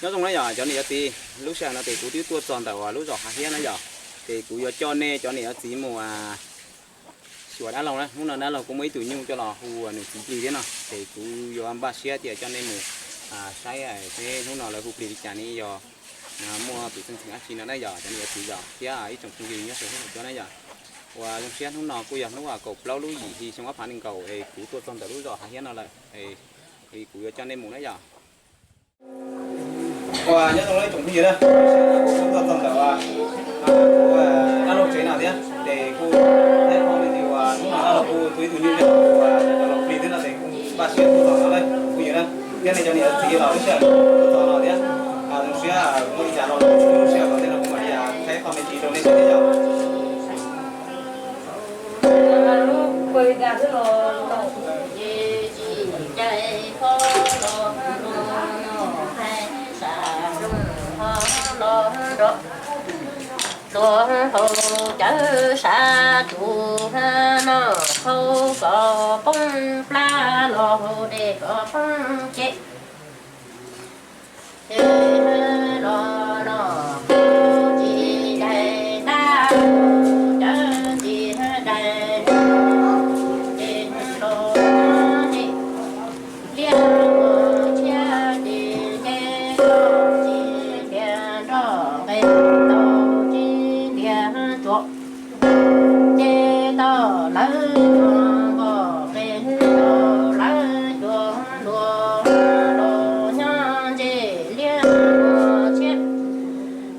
Nyob zoo na yom cov niam cov txiv, lub sij hawm no ces kuv twb tuaj txog ntawm uas lub zos Hav Hiab na yom, ces kuv yuav coj nej cov niam cov txiv mus xyuas dab laug na. Hnub no dab laug kuj muaj ib tug nyuj coj los hu nws txiv plig thiab no, ces kuv yuav npaj siab tias coj nej mus saib seb hnub no lawv hu plig li cas ne, yog muaj tus txeej txheem dab tsi no na yom cov niam cov txiv yom thiab ib tsoom phooj ywg nyob saum huab saum cua na yom. Uas zoo siab hnub no kuj yog hnub kaum plaub lub yim hli xyoo ob phav nees nkaum es kuv tuaj txog ntawm lub zos Hav Hiab no lawm, es kuv yuav coj nej mus na yom. Uas nyob zoo ib tsoom phooj ywg na, kuv tuaj txog ntawm uas dab laug tsev no thiab ces kuj thaij qhov me ntsis uas hnub no dab laug kuj hu ib tug nyuj coj los hu plig thiab no ces kuj npaj siab tuaj txog no na phooj ywg na, thiab nej cov niam cov txiv los lub sij hawm tuaj txog no thiab, zoo siab muaj li cas no lub sij hawm tom ntej no kuv mam li thaij qhov me ntsis rau nej saib thiab yom. Hluas hauv cawv sab tsuv noj qhau kom poob plab los hauv dej kom poob ceg. Los noj qhau tsis daig tab hu cawv tsis daig ces los noj ces liab mus tshiab ces nce koj tsis ntiag nroj nqes tau tsis ntiag tsuas. Ces tau lawv nyuag npoj qe tau lawv cua hluas los nyob ntsej liab mus tshiab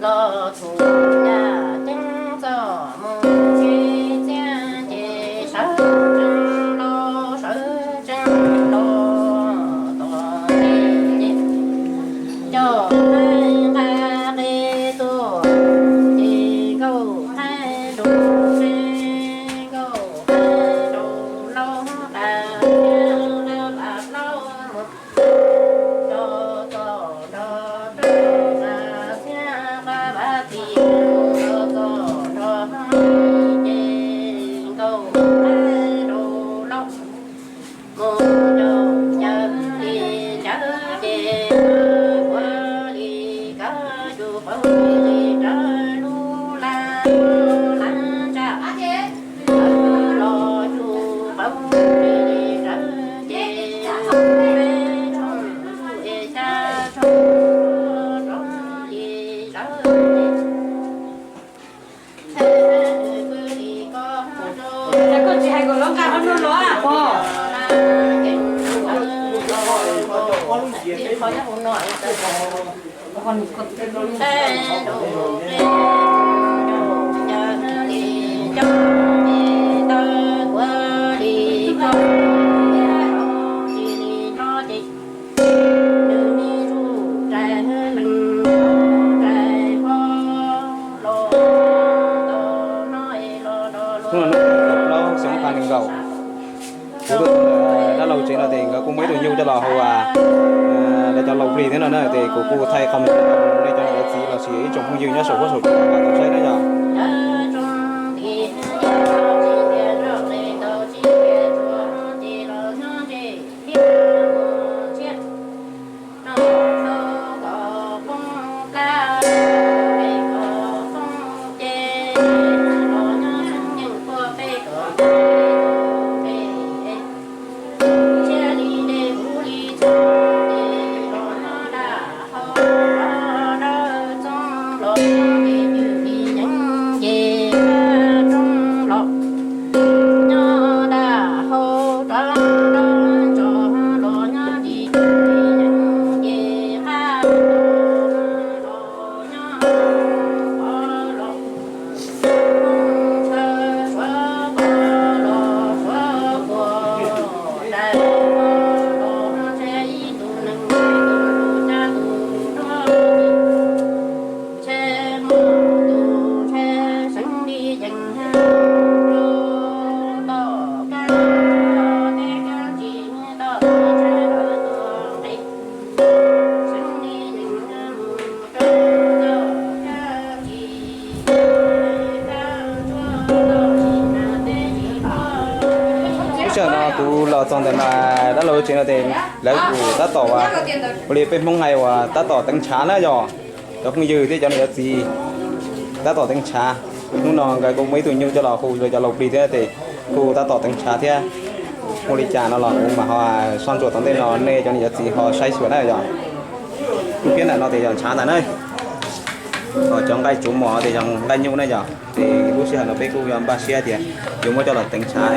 los txhum yaj ceeb txoj mus tsis txiab ces sawv tsees los sawv tsees los tom ntej ces coj qhaib nqa qe tuaj ces nkauj qhaib rau qe nkauj qhaib rau laub qas thiab qas plaub mus rau txoj nrog rau qas thiab qas vas tis rau txoj nrog ces nkauj qhaib rau laub mus rau cawv li cawv ces ua li kawg tsuj qauv li rawv lub laj laj ntsaj los tsuj qauv li rawv ces peb tshooj es xya tshooj rov li rawv ces Hnub no hnub kaum plaub xyoo ob phav nees nkaum, kuv tuaj txog ntawm dab laug tsev no ces nkawd kuj muaj ib tug nyuj coj los hu lawv cov laus plig thiab no na, ces kuv kuj thaij qhov me ntsis rau nej cov niam cov txiv los sis ib tsoom phooj ywg nyob saum huab saum cua tau saib na yom. Kuv los txog ntawm no, dab laug tsev no ces lawv kuj tab tom, ua li peb Hmoob hais uas tab tom teev tshav na yog, cov phooj ywg thiab cov niam cov txiv tab tom teev tshav. Hnub no nkawd kuj muaj ib tug nyuj coj los hu cov laus plig thiab ces kuj tab tom teev tshav thiab. Muaj li cas no los kuv mam ho soj ntsuam tom ntej no nej cov niam cov txiv ho saib xyuas na yog. Lub phiab ntawm no ces yog ntshav ntag na. Ho cov nqaij tsuv mos ces yog nqaij nyuj na yog. Ces lub sij hawm no peb kuj yuav npaj siab tias yuav muab coj los teev ntshav,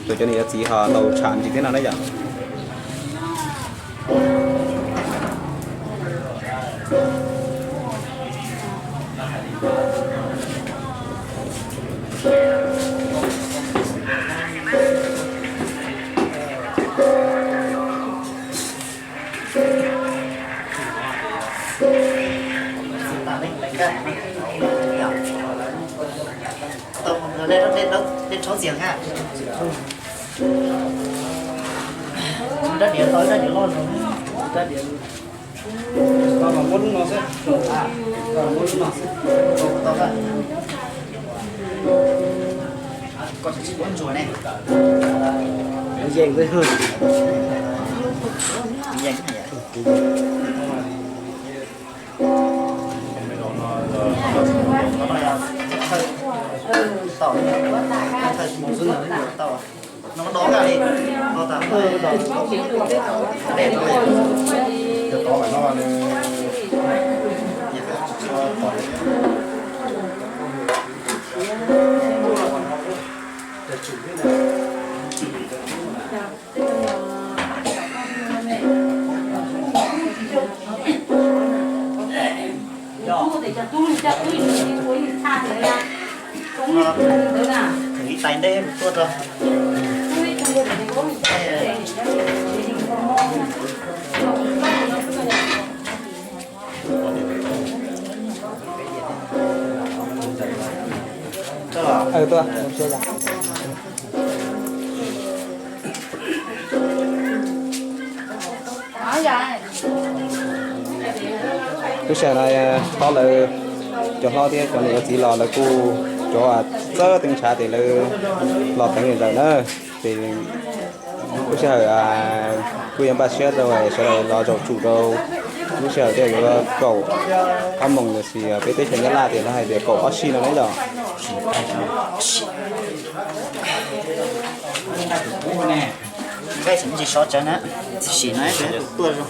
rau cov niam cov txiv ho tau tsham ntsis thiab no na yog. Ib tais ntej tuaj tso. Lub sij hawm no hlob lawv, cov hlob thiab cov niam cov txiv los lawv kuj cov txawj teev ntshav ces lawv los teev li ntawd na. Ces lub sij hawm kuj yuav npaj siab rau sawv daws los zaum tsum rau lub sij hawm thiaj yuav kaum ob moos los sis peb teb chaws Nyab Laj tias lawv hais tias kaum ob sij no na yom. Nqaij tseem tsis sov tsawv na, tsis sim no tuaj zoo.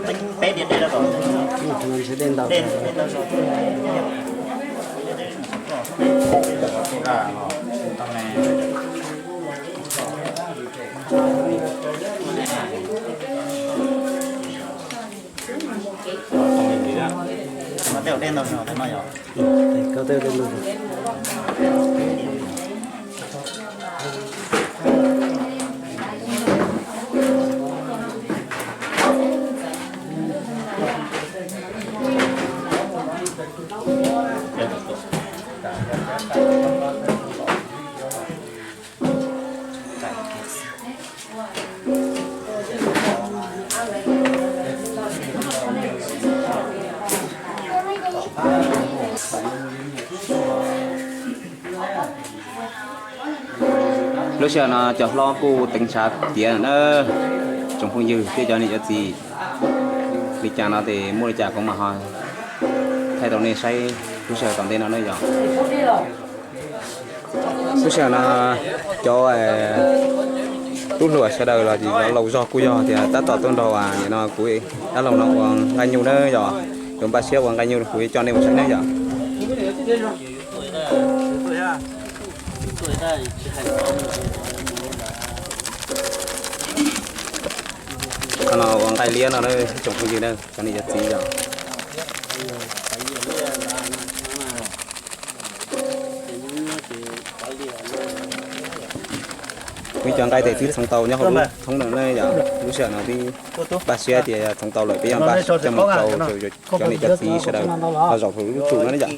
Teeb peb diav dej rau tom ntej, dej ntau zog. Tej dej ntau zog no yog. Lub sij hawm no cov hlob kuj teev ntshav tiav na, tsoom phooj ywg thiab cov niam cov txiv. Li cas no ces muaj li cas kuv mam ho thaij rau nej saib lub sij hawm tom ntej no na yom. Lub sij hawm no cov tub hluas sawv daws los ces cov laus zog kuj yog tias tab tom tuaj nrog nim no kuv dab laug no ua nqaij nyuj na yom. Yuav npaj siab ua nqaij nyuj kuv coj nej mus saib na yom. Qhov no ua nqaij liab no na, tsoom phooj ywg na, cov niam cov txiv yom. Muaj ib co nqaij tes twb txhoov tau nyob hauv lub thoob no na yom. Lub sij hawm no twb npaj siab tias txhoov tau lawm peb yuav npaj coj mus rau cov niam cov txiv sawv daws los zaum hauv lub tsum no na yom.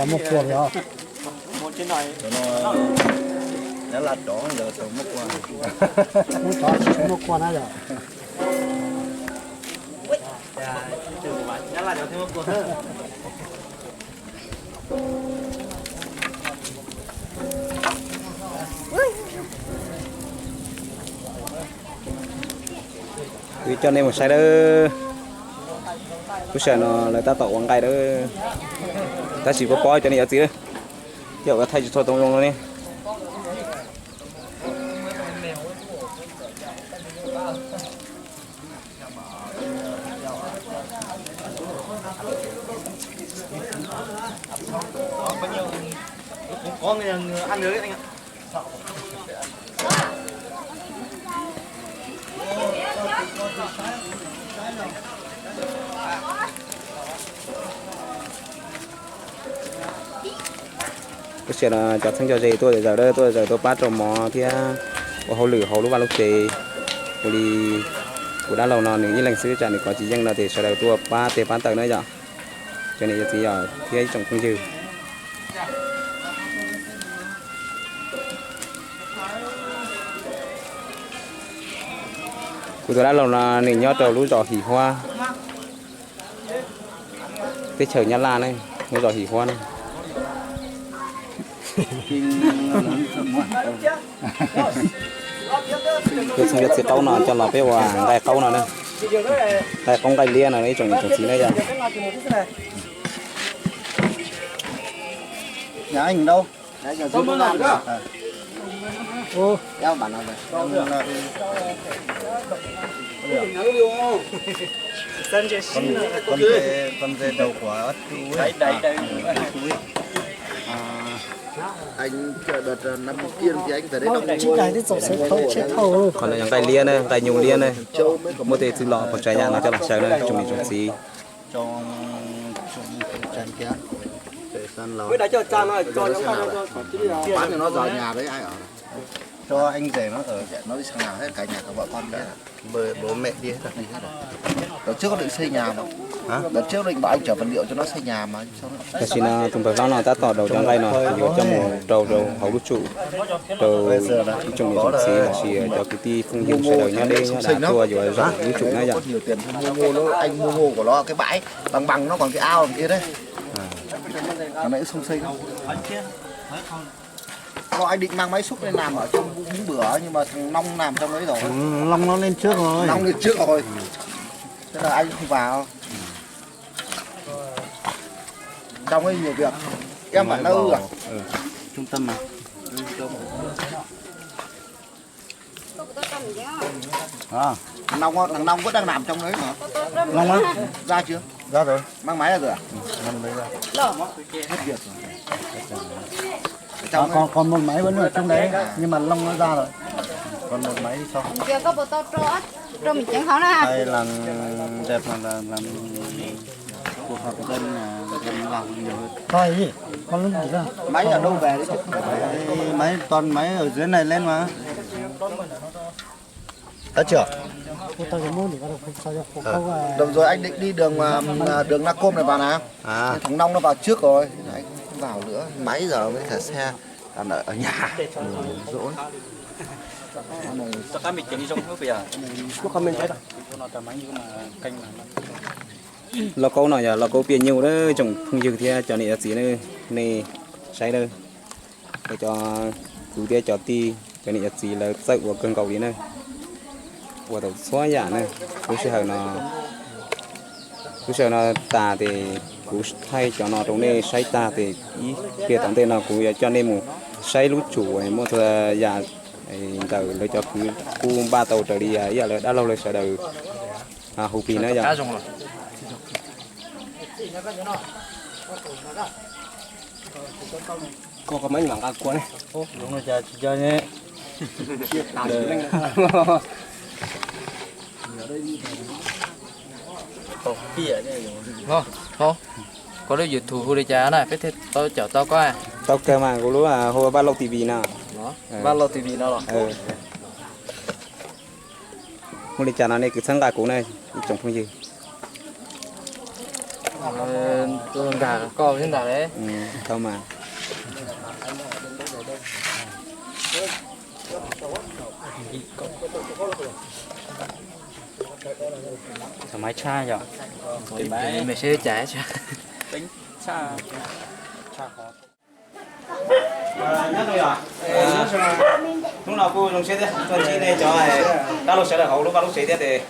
Muaj kua li os. Cov no Nyab Laj rov yog tau muab kua. Muab rov tsis muab kua na yog. Kuv coj nej mus saib dawb. Lub sij hawm no lawv tab tom ua nqaij dawb, tab sis pab pob cov niam cov txiv thiab ua thaij tsis txhua tau zoo no ne. Lub sij hawm no cov txheeb cov ze tuaj zom zaws, tuaj zom zaws tuaj pab rau mov thiab ua hauj lwm hauv lub vaj lub tsev. Ua li kuv dab laug no nws ib leeg xwb tsam nws kov tsis yeej no ces sawv daws tuaj pab tes pab taw na yom. Cov niam cov txiv yom thiab ib tsoom phooj ywg. Kuv tus dab laug no nws nyob rau lub zos Him Huab, teb chaws Nyab Laj ne, lub zos Him Huab ne. Tus txheeb cov txiv qaub no coj los peb ua nqaij qaub no ne, nqaij qaub nqaij liab no ib tsoom niam tsoom txiv na yom. Qhov no yog nqaij liab na, nqaij nyuj liab na. Muaj tej txwj los pos tsav yam no coj los xyaw na tsoom niam tsoom txiv. Tam sim no tus npawg hlob no tab tom daus cov nqaij no yuav coj mus rau rau hauv lub tsum rau ib tsoom niam tsoom txiv los sis cov kwv tij phooj ywg sawv daws nyob deb nyob dav tuaj yuav zaum lub tsum na yom. Bằng bằng nó còn cái ao đằng kia đấy. Thằng này nó xông xênh lắm. Lo anh định mang máy xúc lên làm ở trong bún bửa nhưng mà thằng Nông làm trong đấy rồi. Long nó lên trước rồi. Long lên trước rồi. Thế là anh không vào. Trong ấy nhiều việc. Em bảo nó ư à? Trung tâm mà. Nông á, thằng Nông vẫn đang làm trong đấy mà. Nông á? Ra chưa? Ra rồi. Mang máy ra rồi à? Mang máy ra. Hết việc rồi. Trong còn, còn một máy vẫn ở trong đấy, nhưng mà Long nó ra rồi. Còn một máy đi sau. Giờ có bộ tao cho, cho mình chén khó nè. Đây là đẹp mà là làm Cuộc họp dân, à, dân làm nhiều hơn. Thôi đi, con lúc gì đó. Máy ở đâu về đấy chứ? Máy, máy toàn máy ở dưới này lên mà. Đó chưa? Ủa, tao giờ muốn đi vào đâu, sao giờ không có, à, Được rồi, anh định đi đường, à, à, đường Na Côm này vào nè. À. Thằng Nông nó vào trước rồi. Anh không vào nữa. Máy giờ mới thả xe. Còn ở, ở nhà. Ừ, dỗ. Tao cá mì chính trong không bây giờ. Nó không nên thấy đâu. Lub kaub no yog lub kaub piaj nyuj lawm tsoom phooj ywg thiab cov niam cov txiv na, nej saib lawm. Cov kwv thiab cov tij, cov niam cov txiv lawv txawj ua kawg nkaus li na, ua tau txhua yam na. Lub sij hawm no, lub sij hawm no tas ces kuv thaij cov no rau nej saib tag ces ib pliag tom ntej no kuv yuav coj nej mus saib lub tsum muaj txhua yam ntawm lawv cov kwv kuj npaj tau raws li ib yam li dab laug lawv sawv daws hu plig na yom. Koj, koj maj mam nqa kua ne. Ub, zoo no cas tsis nco ne. Koj lub YouTube hu li cas na, peb thiaj tau caum tau koj? Tau kawg mas, kuv lub hu Vaj Lauj T V no. Vaj Lauj T V no los? Muaj li cas no nej kuj txhawb nqa kuv na, ib tsoom phooj ywg. Nkag koj thiab ntag le. Tau mas. Thaum maiv tshaj yom. Me seb cas tshaj. Nyob zoo yom. Hnub no kuj zoo siab thiab tuaj ntsib nej cov dab laug sawv daws hauv lub vaj lub tsev thiab ces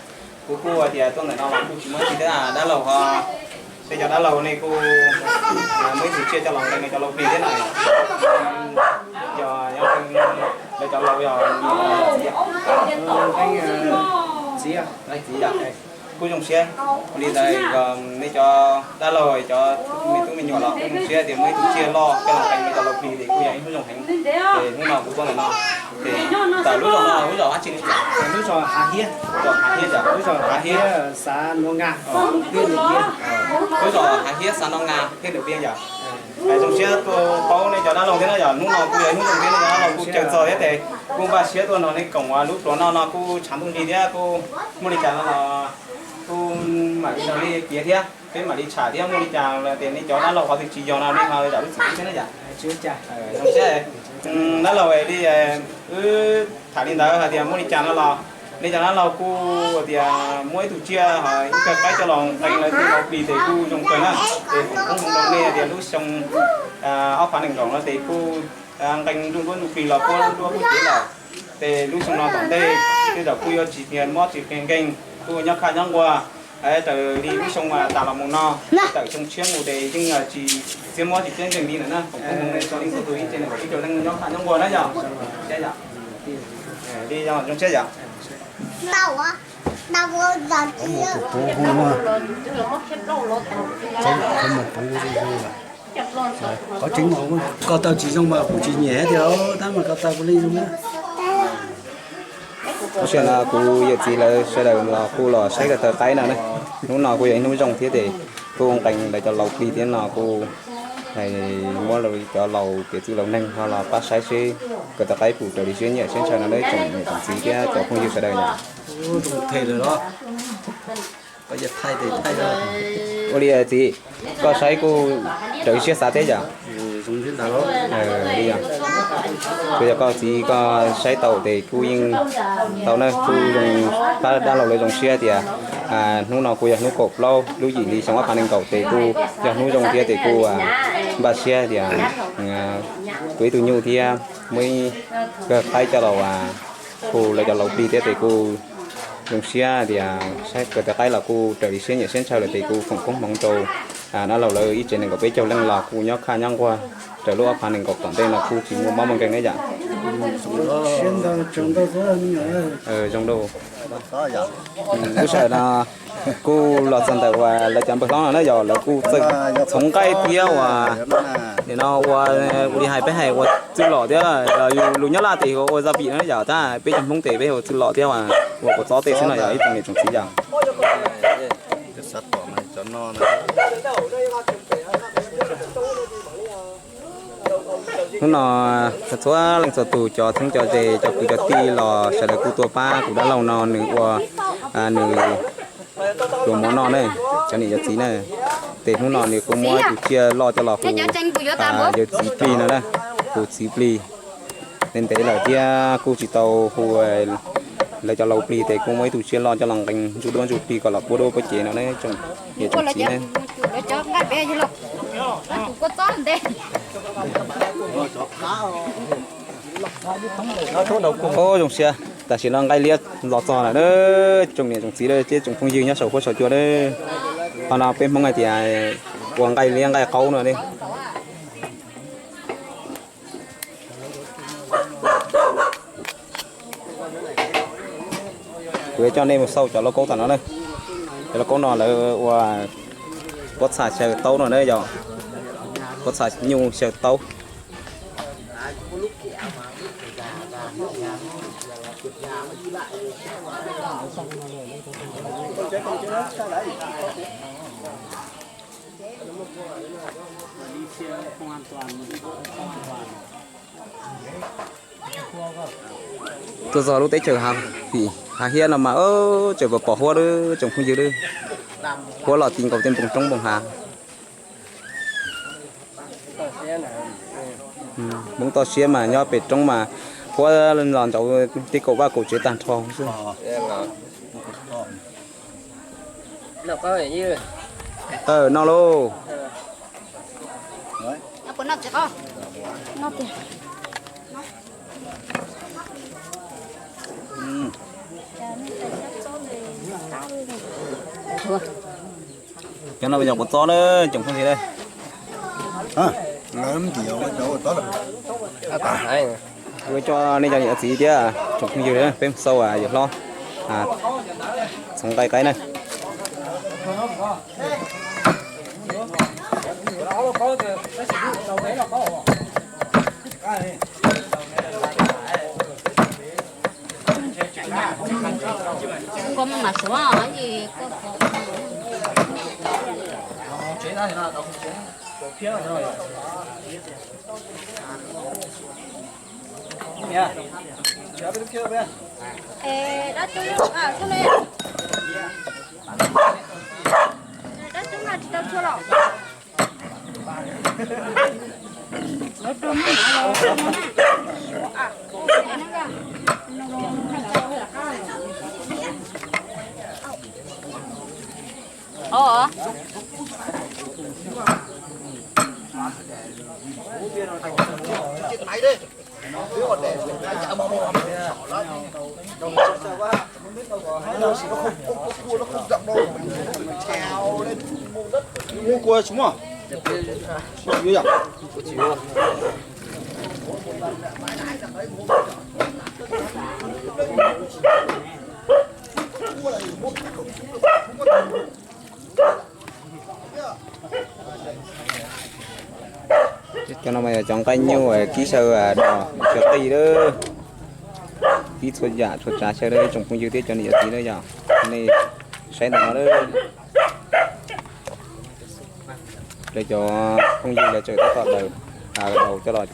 kuv kuj hais tias tuaj ntawm no los kuj tsis muaj dab laug ho, tej cov dab laug nej kuj muaj ib tug tsiaj coj los nqee cov laus plig thiab na. Yog lawv cov laus yog txiv, txiv, kuj zoo siab li ntawd. Nej cov dab laug cov me tub me nyuam los kuj zoo siab tias muaj ib tug tsiaj loj coj los nqee cov laus plig ces kuj yog ib hnub zoo heev. Ces hnub no kuv tuaj ntawm no ces tawm lub zos no lub zos dab tsi ne? Lub zos Hav Hiab. Zos Hav Hiab yom. Lub zos Hav Hiab, xav Nua Nga, lub zos Hav Hiab xav Nua Nga thiab Nws Piaj yom. Zoo siab tuaj paub nej cov dab laug thiab na yom. Hnub no kuj yog ib hnub zoo thiab nej cov dab laug kuj caw txog thiab ces kuj npaj siab tuaj nrog nej koom lub pluas noj no kuj tshav ntuj nrig thiab kuj muaj li cas no los kuj mam li nrog nej piav thiab peb mam li tsham thiab muaj li cas tias nej cov dab laug qhov twg tsis yog no nej ho zam lub txim thiab na yom. Zoo siab dab laug li wb tham li ntawd hais tias muaj li cas no los nej cov dab laug kuj tias muaj ib tug tsiaj ho ib kawg qaib coj los nqee lawv tej laus plig ces kuj zoo kawg na. Ces foom koob hmoov rau nej tias lub xyoo ob phav nees nkaum no ces kuj nqee nruj duab nruj plig los puab duab puab cev lawm. Ces lub xyoo no tom ntej tej zaum kuj yuav tsis mob tsis qhia nkeeg, kuj nyob khaj nyob nquag raws li lub xyoo tas los mus no. Tawm xyoo tshiab mus ces yeej tsis txia mob tsis txia nkeeg li lawm na. Foom koob hmoov rau nej txhua leej txhua tus ib tsev neeg kom peb caug leej nyob khaj nyob nquag na yom. Zoo siab yom. Qhov tseeb mas koj taw tsis zoo mas kuv tsis nyiam tias tab mas koj taw puav leej zoo na. Lub sij hawm no kuv yawm txiv lawv sawv daws los kuj los saib ko taw qaib no na. Hnub no kuj yog ib hnub zoo thiab ces kuj nqee lawv cov laus plig thiab no kuj muab cov laus piav txwv laus neeg ho los pab saib seb ko taw qaib puas raws li siab nyiam siab ntshaw no na tsoom niam tsoom txiv thiab cov phooj ywg sawv daws yom. Ua li txiv, koj saib kuj raws siab xav thiab yom. Li yog, kuj yog koj txiv koj saib tau ces kuj yeej tau na, kuj zoo pab dab laug lawv zoo siab tias hnub no kuj yog hnub kaum plaub lub yim hli xyoo ob phav nees nkaum ces kuj yog hnub zoo thiab ces kuj npaj siab tias tuav ib tug nyuj thiab muab ib kawg qaib coj los hu lawv cov laus plig thiab ces kuj zoo siab tias saib ko taw qaib los kuj raws li siab nyiam siab ntshaw lawm ces kuj foom koob hmoov rau dab laug lawv ib tsev neeg kom peb caug leej los kuj nyob khaj nyob nquag raws lub ob phav nees nkaum tom ntej no kuj tsis muaj mob muaj nkeeg na yom. Zoo dua, lub sij hawm no kuj los txog ntawm uas lawv cov npawg hlob no na yog lawv kuj txawj txhoov nqaij thiab uas nim no ua, ua li hais peb hais ua txwj lom thiab los yus lus nyob Laj tes hu ua gia vị no yom, tab peb cov Hmoob tes peb hu ua txwj lom thiab uas ua kua txob tej xwb no yog ib tsoom niam tsoom txiv yom. Hnub no txhua leej txhua tus cov txheeb cov ze cov kwv cov tij los sawv daws kuj tuaj pab kuv dab laug no nws ua nws pluas mov noj na, cov niam cov txiv na. Ces hnub no nws kuj muab tus tsiaj loj coj los hu yawg txiv plig no na, hu txiv plig. Ntev ntev lawm thiab kuj tsis tau hu lawv cov laus plig ces kuj muab ib tug tsiaj loj coj los nqee ntsuj duab ntsuj plig kom los puab duab puab cev no na tsoom niam tsoom txiv na. Zoo siab tam sim no nqaij liab los txog lawm na, tsoom niam tsoom txiv thiab tsoom phooj ywg nyob saum huab saum cua na. Qhov no peb Hmoob hais tias ua nqaij liab nqaij qaub no. Kuv yuav coj nej mus xauj cov lauj kaub tom no na. Cov lauj kaub no lawv ua pob txha xyaw taub no na yom, pob txha nyuj xyaw taub. Tuaj txog lub teb chaws Hav Hiab no mas tseem pom pom huab lawm tsoom phooj ywg, huab los ti nkaus tej npoo roob npoo hav. Hmoob toj siab mas nyob pem roob mas Puab los ntaus tej kaum vaj kaum tsev tag nrho xwb. Noj lauj. Cov no yog kua txob na, tsoom phooj ywg. Ua tso nej cov niam txiv thiab tsoom phooj ywg peb xauj yawm hlob txhoov nqaij qaib na. Muab kua tsis muaj. Muaj tsis muaj yom. Cov no mas yog cov nqaij nyuj kib xyaw dos xyaw qij lawm. Kib txhua yam txhua tsav xyaw lawm tsoom phooj ywg thiab cov niam cov txiv na yom. Nej saib ntawm no lawm. Lawv cov phooj ywg lawv tseem tab tom daws, daus coj los,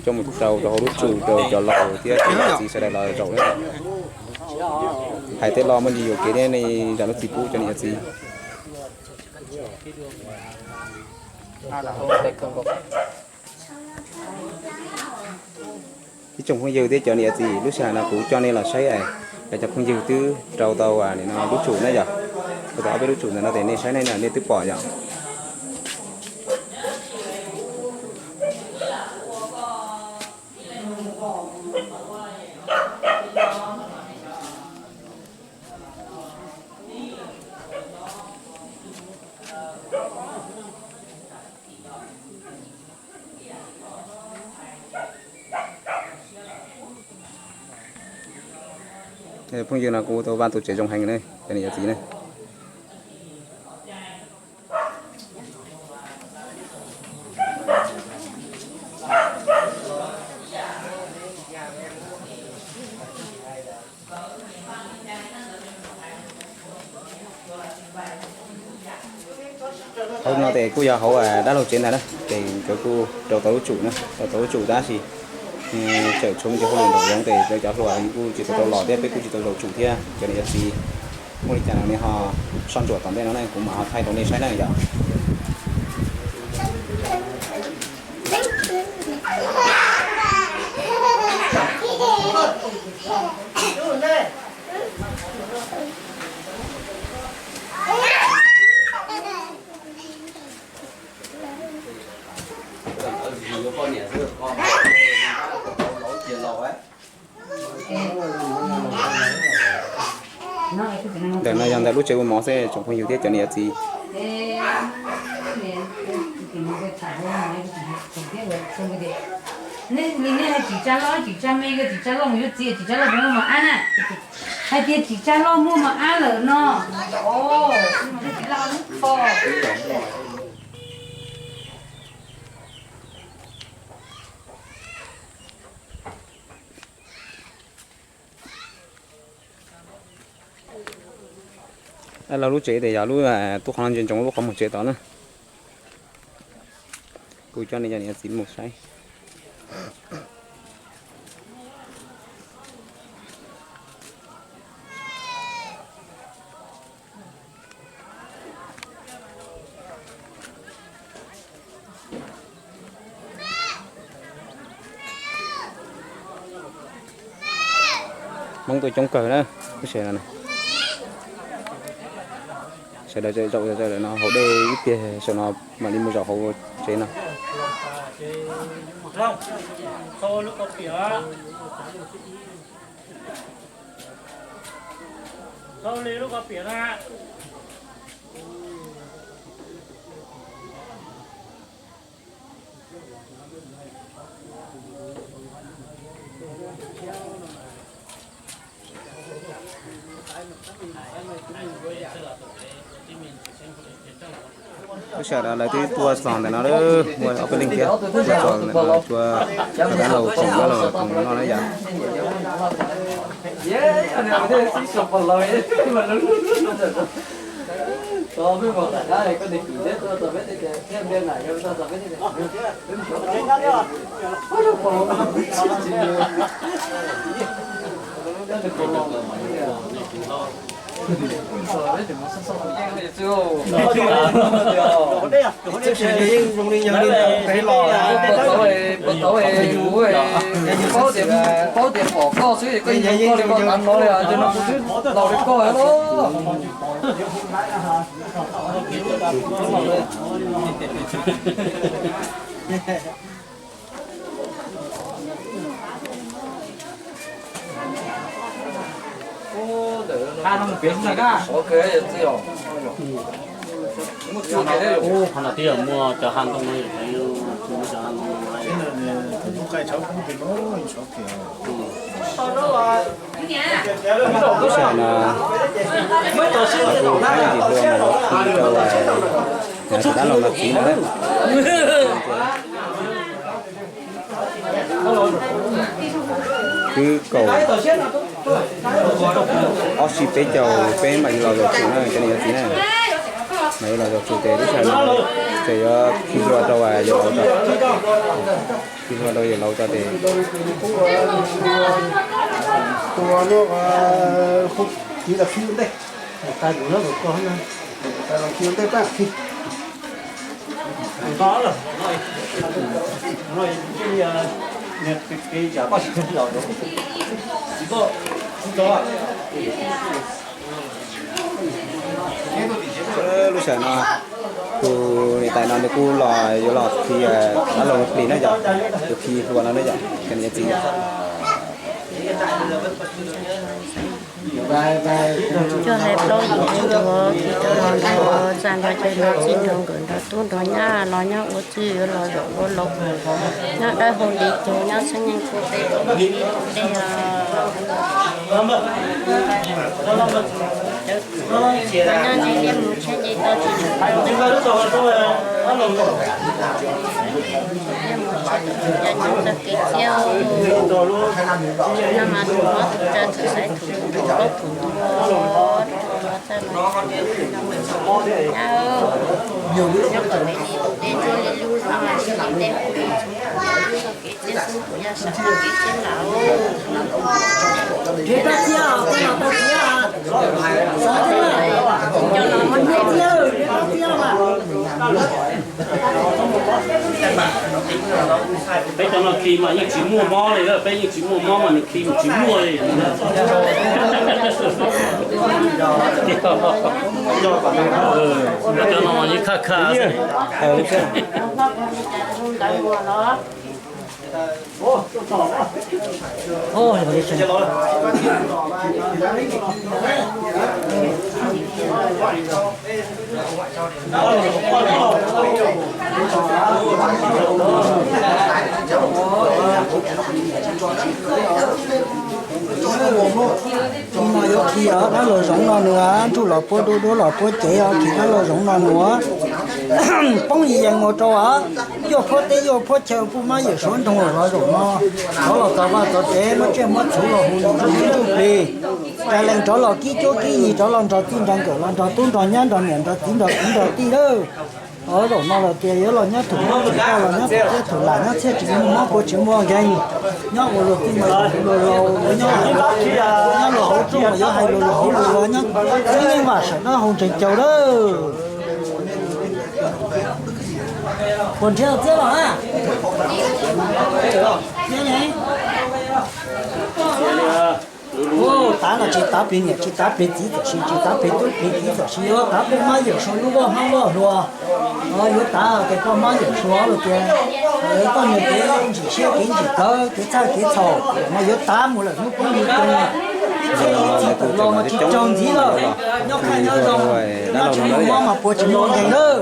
coj mus rau rau hauv lub tsum rau cov laus thiab cov niam txiv sawv daws los zaum na. Hais tej lo muaj ntsis yuam kev thiab nej zam lub txim pub cov niam cov txiv. Ib tsoom phooj ywg thiab cov niam txiv, lub sij hawm no kuv coj nej los saib es cov phooj ywg twb rau tau nim no lub tsum na yom. Rau tau ob peb lub tsum ntawm no ces nej saib nej na nej twb pom yom. Phooj ywg no kuv ua tau vaj tus tsev zoo heev na cov niam cov txiv na. Hauv no ces kuj yog hauv dab laug tsev ntag na, ces nkawd kuj rau tau lub tsum na, rau tau lub tsum tab sis tseem tshuav me ntsis hauj lwm nraum zoov ces lawv cov hluas kuj tsis tau tau los thiab peb kuj tsis tau zaum tsum thiab cov niam cov txiv. Muaj li cas no nej ho soj ntsuam tom ntej no ne kuv mam ho thaij rau nej saib na yom. Ntawm no yog ntawm lub tsev ua mov xwb tsoom phooj ywg thiab cov niam txiv. Nej hais tsis tsa loj, tsis tsa me, tsis tsa loj mus yuav txiv, tsis tsa loj muaj mos ab na. Hais tias tsis tsa loj muaj mos ab lawm no. Dab laug lub tsev ces yog lub tub qhov no ntsia ntsoov lub qhov muag tsev tod na. Kuv coj nej cov niam txiv mus saib. Hmoob tuaj coob kawg na, lub sij hawm no. Sawv daws zaum no hauv dej ib pliag, saum no mam li mus zaum hauv tsev no. Lub sij hawm no lawv twb tuaj txog ntawm no, muaj ob peb leej thiab tuaj txog ntawm no, tuaj dab laug koom dab laug koom noj na yom. Paub tias pom koj xwb koj yeej yog koj li koj tav no li, cov no kuv twb laus li koj lawm. Ub, qhov no twb yog muaj cov hav ntoo no, muaj cov hav ntoo no. Lub sij hawm no, kuv tus hlob mus khi rau, a, tus dab laug no txiv no na. Twb kaum ob txhiab peb caug peb mam li los zaum tsum na, cov niam cov txiv na. Mam li los zaum tsum ces lub sij hawm no ces yuav khi hlua rau yawm laus tso. Khi hlua rau yawm laus tso ces. Tus no, tus no, tus no khi ua ntej. Tus no khi ua ntej pab khi. Lub sij hawm no tus niam tais no nws kuj los yuav los khi dab laug plis na yom, yuav khi hlua no na yom, cov niam cov txiv yom. Cuaj hais plaub yim ntuav khi rau los nrog txaj nrog caug nrog txij nrog nkawm nrog tub nrog nyab los nyob ua txwj yuav los zaum ua laus, nyob dawb hau li cas nyob xeeb yeej kua teb dej os. Nyob ntshe liaj mus tsheb nce tau tsis tshua tau. Liaj mus tsheb tau tsis tau, nyob txog kev txiaj. Nyob mas tus hlob tus tsawg txawm xaiv thum tus hlob tus ntxhua rau txaj no. Nyob kom me li tus dej ntsuab li lub no, li dej hu li txhua txhua kev txiaj xwb, kuv yog sawv tau kev txiaj lawm. Peb cov no khi mas yeej tsis muaj mob li, peb yeej tsis muaj mob mas nws khi mas tsis muaj li. Cov no mas yeej khaj khaj. Tus no yuav khi dab laug zoov no nws nruj los puab dub, dub los puab cev, khi dab laug zoov no nws poob yees mus rau yuaj phuab teb yuaj phuab chaw, puj mab yawm suav nroog los zaum no. Rov los txog vaj txog tsev muab tsiaj muab txhuv los hu nws nruj nruj plig. Rais lees rov los kib cuab kib yig, rov los nrog txij nrog nkawm, los nrog tub nrog nyab, nrog niam nrog txiv, nrog kwv nrog tij lawm. Zaum no los tias yuav los nyob thum mob thum tauj, los nyob thum tiab thum lam, nyob txhiaj tsis muaj mob kuav tsis muaj nkeeg, nyob ua luag txij ua luag laus, nyob luag hauv tsuj mas yuav hais luag luag hauv luag, nyob xeeb yeej vam sawm dawb hau ntseeg caug lawm. Puas nrhiav txiab los a? Txiab ne? Tsis tav plig niam tsis tav plig txiv txawm sis tsis tav plig tub plig kiv txawm sis yuav tav poj mab yawm saub lub vaj hmab vaj hlua. Yuav tav ces poj mab yawm saub los tias koj niag kev ntsim siab kev ntsim plawv kev txhawj kev txhaum mas yuav tav mus lawm hnub poob hnub poob. Txij thaum los mas tsis raug ntxiv lawm. Nyob qhaj nyob zoo, nyob tsis muaj mob mas puas tsis muaj nkeeg lawm.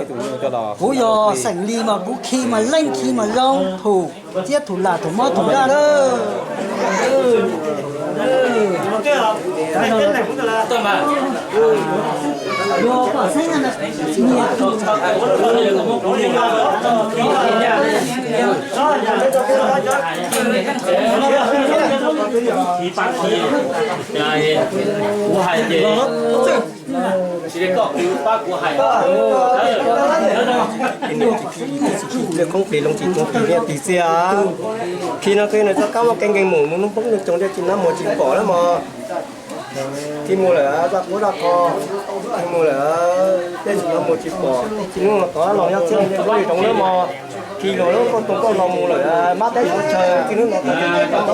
Kuv yog xeem Lis mas kuv khi mas leej khi mas zoo thum txiab thum lam thum mob thum daj lawm. Kuv hais ces tsis li koj kwv pab kuv hais. Pliag khoob plig loo tsis tuag plig niaj tis xiab. Khi no khi nws txoj kab muaj kev nkeeg mus mus hnub poob hnub coog thiaj tsis nab muag tsis pom lawm mog. Khi mus lawm zaj qhuab zaj qho, khi mus lawm tej tsis nab muag tsis pom. Txij hnub no tod los nyob txhiab li ntiaj teb li zoov lawm mog. Khi los lub kauj toog kauj hlau mus lawm mab teb suav chaw, txij hnub no tod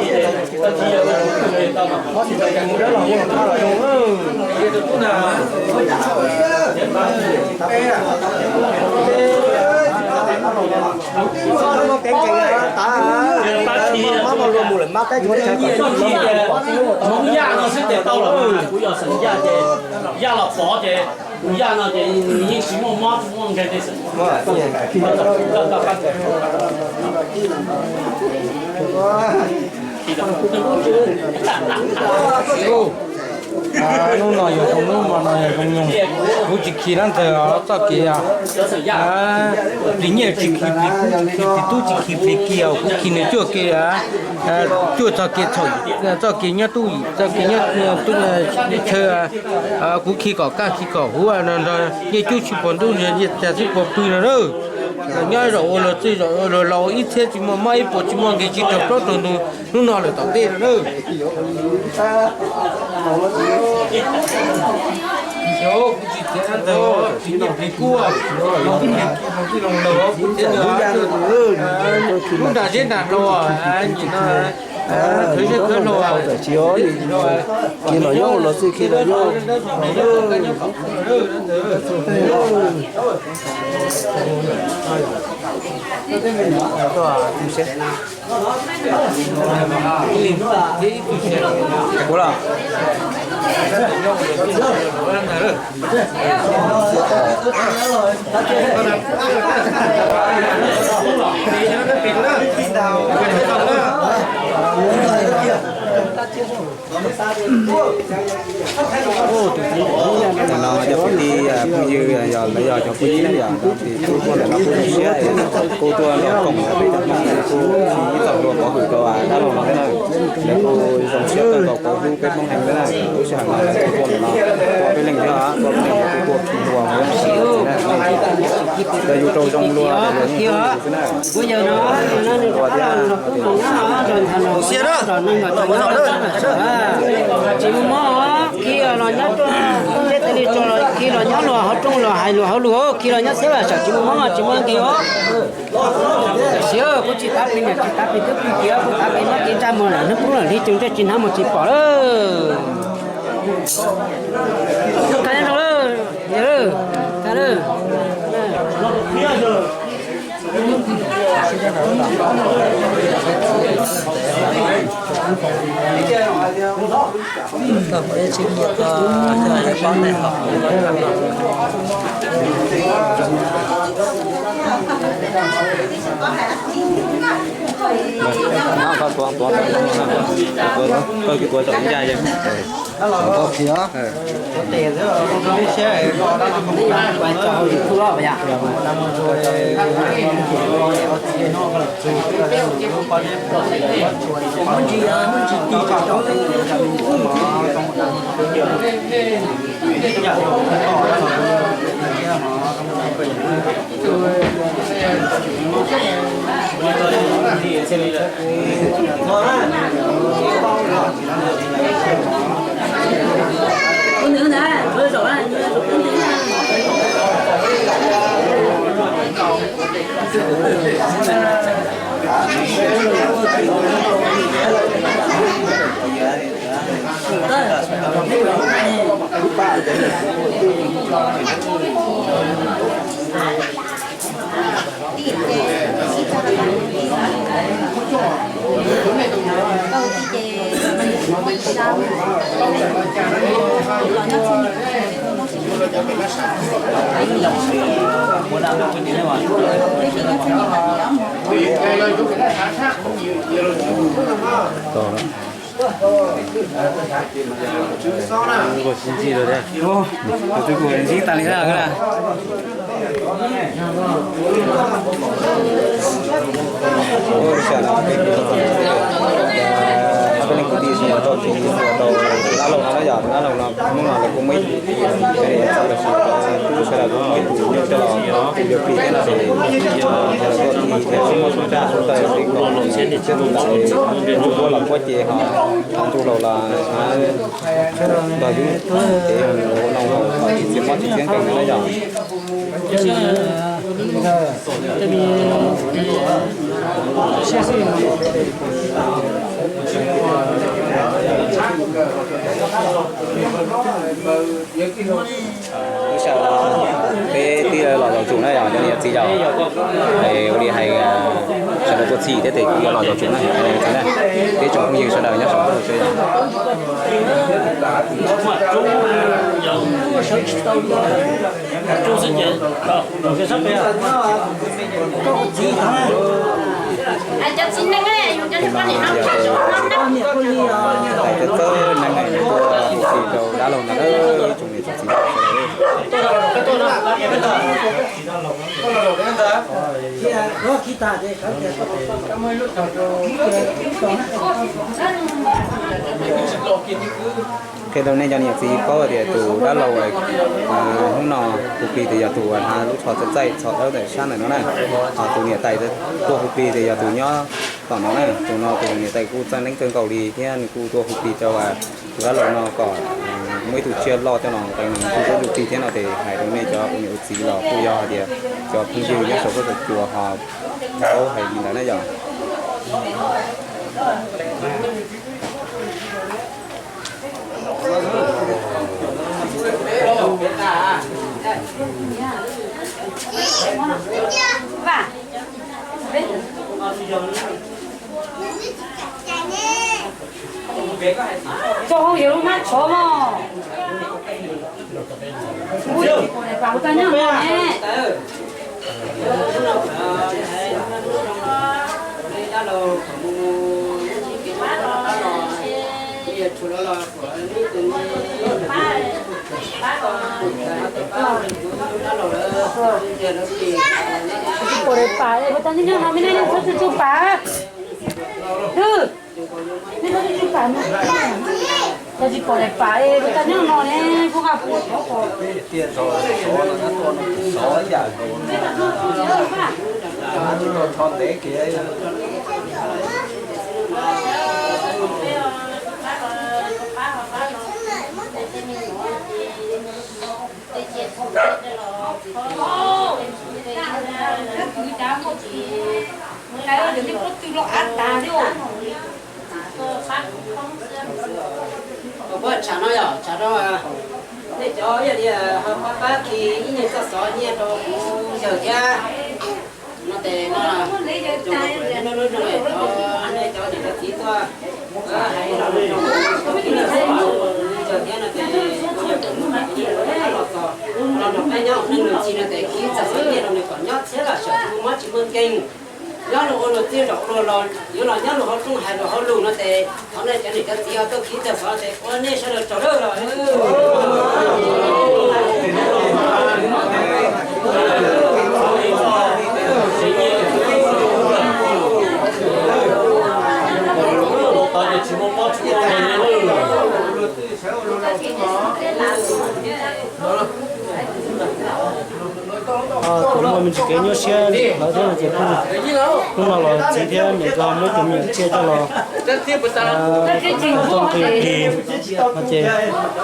mob tsis tau mus dab los mus thab los zoo. Mob kev nkeeg tas, mob mob luag mus lawm mab teb suav chaw kom Hmoob Yaj no xwb ces tau lawm, kuv yog xeem Yaj ces Yaj los pov ces tus Yaj no ces nws yeej tsis muaj mob tsis muaj nkeeg li xwb. Hnub no yog zoo, hnub no yog zoo nyoog, kuv tsis khi dab ntawd txoj kev, plig nyiaj tsis khi, plig tub tsis khi, plig kiag kuv khi nws cuaj kev, cuaj txoj kev txhaum, txoj kev nyob tub yim, txoj kev nyob chaw, kuv khi kom kaj khi kom huv, nyiaj cub tsis pom ntuj, nyiaj txiag tsis pom pw no na. Nyob zaum ua luag txwj zaum ua luag laus ib txhiab tsis muaj mob ib puas tsis muaj nkeeg tsis raug plaub raug ntug hnub no lawm tom ntej no na. Kuv tsis khiav ntawd, tsis nyiaj plig kub, los tij los laus kuv txiav ntawd, lub nram zeb nram hlau, nim no khwv zeb khwv hlau, ces los nyob ua luag txwj khi los nyob. Kuv los Ntawm no cov kwv tij phooj ywg yog lawv yog cov phooj ywg yog no ces kuj tuaj ntawm no kuj zoo siab es kuj tuaj nrog koom peb cov Hmoob es kuj khi ib txoj hlua pov hwm rau dab laug no thiab na. Lawv kuj zoo siab kawg nkaus kuj hlub peb Hmoob heev thiab na. Lub sij hawm no lawv kuj tuaj ntawm no, tuaj peb leeg thiab, tuaj peb leeg kuj tuaj khi hlua zoo siab na. Yog yus raug zoo luag ces luag yeej hlub yus xwb na. Hlub thiab. Tsis muaj mob, khi los nyob rooj, tej tes li tso los khi los nyob luag hauv rooj los hais luag hauv lus, khi los nyob txhiab los tsis muaj mob tsis muaj nkeeg os. Tam sim kuv tsis tav plig niam tsis tav plig tub plig kiv, kuv tav plig mob kev ntsaj muag lawm hnub poob lawm hli coog ntsej tsis hnab muag tsis pom lawm. Koj tuav zaum ncaj. Tus twg kuj ntsib tas li na. Dab laug no na yom, dab laug no hnub no lawv kuj muaj ib tug, lub sawv daws kuj muaj ib tug nyuj coj los tus yuav plig thiab no ces, tuaj plig thiab muaj sub tsaj sub taw li kom tus ntawd, tus ntawd los puab ces ho tus laus los ntog yub ces ua no tsis txiav mob tsis txiav nkeeg no na yom. Lub sij hawm no peb twb los zaum tsum na yom, cov niam txiv yom. Ua li hais sawv daws tuaj txhij thiab tes twb los zaum tsum na, peb tsoom phooj ywg sawv daws nyob saum ntuj. Tais txawj neeg tuaj hu plig rau dab laug no, tsoom niam tsoom txiv sawv daws. Qhia rau nej cov niam txiv paub tias tus dab laug hnub no hu plig tias yog tus uas hnav lub tsho txaij txaij txho dawb ntawm sab ntawm no na. Ho tus niam tais tuaj hu plig tias yog tus nyob tom no na. Tus no tus niam tais kuj txawj neeb kawg nkaus li thiab nws kuj tuaj hu plig rau tus dab laug no kom muaj ib tug tsiaj loj coj los nqee nws tus dab laug plig thiab no ces hais rau nej cov ua niam ua txiv los kuj yog hais tias cov phooj ywg nyob saum huab saum cua ho paub hais li ntawd na yom. Tso hauj lwm lub hnab tshov mog. Ua tsis pom daim pam ua tau nyob no ne. Tsis pom daim pam ua tau nyob no, me neeg txhob txwm tsuj pam. Twb nej txhob txwm tsuj pam, tsis pom daim pam ua tau nyob no ne, kuv nqa kuv Kuv tshav no yog tshav rau nej cov ib yam li ho pab pab khi ib nyuag txoj xov nyiaj rau kuv yawg thiab no ces no, nej cov niam cov txiv tuaj hais los rau kuv yawg thiab no ces kuv yawg kuv mus hais los txog los nrog peb nyob neej nws txhij no ces khi txoj xov nyiaj rau nws kom nyob txhiab los sawv tsis muaj mob tsis muaj nkeeg. Nyob luag ua luag txiaj nrog ua luag los yuav los nyob luag hauv rooj hais luag hauv lus no ces thov nej cov niam cov txiv ho tuaj khi txog xov ces ua nej sawv daws tsaug lawm los. Tus muaj me ntsis kev nyuaj siab lawm thiab no ces kuj hnub no los txiv thiab niam nkawd muab ib tug me nyuam tsiaj coj los tau nqi plig no ces